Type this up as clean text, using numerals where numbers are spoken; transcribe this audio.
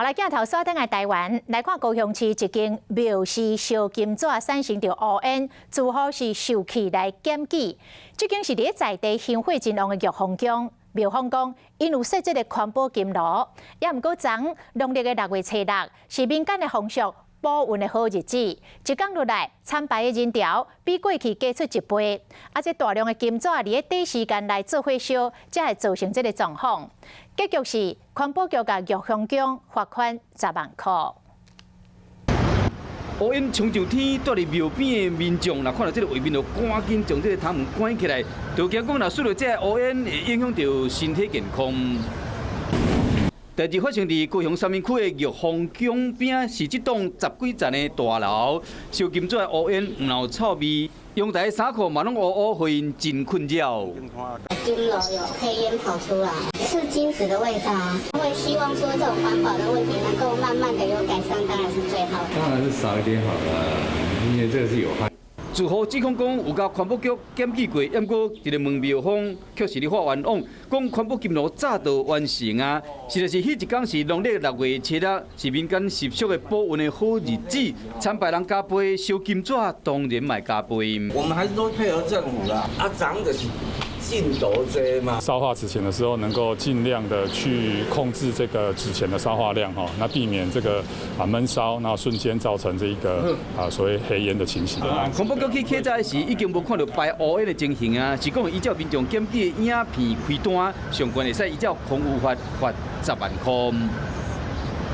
好來，鏡頭鎖轉來台灣，來看高雄市一間廟祀燒金紙產生著烏煙，住戶是受氣來檢舉。這間是佇在地香火真旺的玉峰宮，廟方講，𪜶有設這个環保金爐，也毋過昨農曆的六月初六是民間的風俗補運的好日子，一工落來參拜的人潮比過去加出一倍，啊，這大量的金紙佇咧短時間內做伙燒，才會造成這个狀況。結局是環保局共玉峰宮罰款10萬箍。烏煙衝上天，蹛佇廟邊的民眾，若看著這个畫面，就趕緊將這个窗門關起來，就驚講若吸著這个烏煙會影響著身體健康。代誌發生佇高雄三民區的玉峰宮邊，是這棟十幾層的大樓，燒金紙的烏煙，毋但有臭味，陽台衫褲嘛攏烏烏，予𪜶真困擾。金爐有黑煙跑出來，是金紙的味道。會希望說這種環保的問題能夠慢慢的有改善，當然是最好的。當然是少一點好了，因為這個是有害。住戶指控講有共環保局檢舉過，毋過這个問廟方卻是咧發冤枉，講環保金爐早就完成啊。實在是彼一工是農曆六月初六，是民間習俗的補運的好日子，參拜人加倍，燒金紙當然嘛加倍。我們還是都配合政府啦，啊，漲就是進度濟嘛。燒化紙錢的時候，能夠盡量的去控制這個紙錢的燒化量，哈，那避免這個啊悶燒，那瞬間造成這一個啊所謂黑煙的情形。環保局去稽查時，已經無看著排烏煙的情形啊，是講依照民眾檢舉的影片開單，上懸會使依照空污法罰10萬箍。